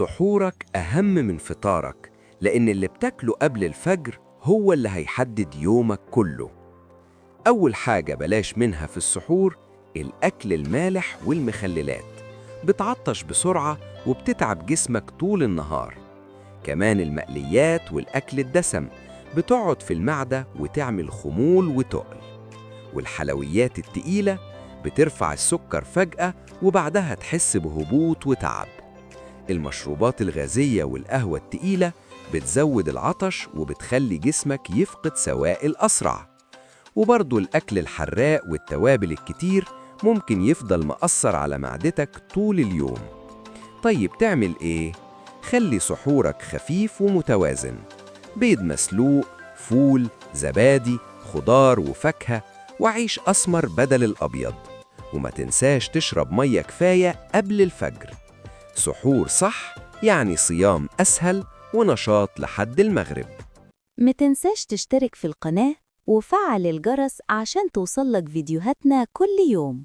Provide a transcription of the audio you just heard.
سحورك أهم من فطارك، لأن اللي بتاكله قبل الفجر هو اللي هيحدد يومك كله. أول حاجة بلاش منها في السحور الأكل المالح والمخللات، بتعطش بسرعة وبتتعب جسمك طول النهار. كمان المقليات والأكل الدسم بتقعد في المعدة وتعمل خمول وتقل. والحلويات التقيلة بترفع السكر فجأة وبعدها تحس بهبوط وتعب. المشروبات الغازية والقهوة التقيلة بتزود العطش وبتخلي جسمك يفقد سوائل أسرع. وبرضه الأكل الحراق والتوابل الكتير ممكن يفضل مأثر على معدتك طول اليوم. طيب تعمل إيه؟ خلي سحورك خفيف ومتوازن، بيض مسلوق، فول، زبادي، خضار وفاكهة، وعيش أسمر بدل الأبيض. وما تنساش تشرب مية كفاية قبل الفجر. سحور صح يعني صيام أسهل ونشاط لحد المغرب. متنساش تشترك في القناة وفعل الجرس عشان توصلك فيديوهاتنا كل يوم.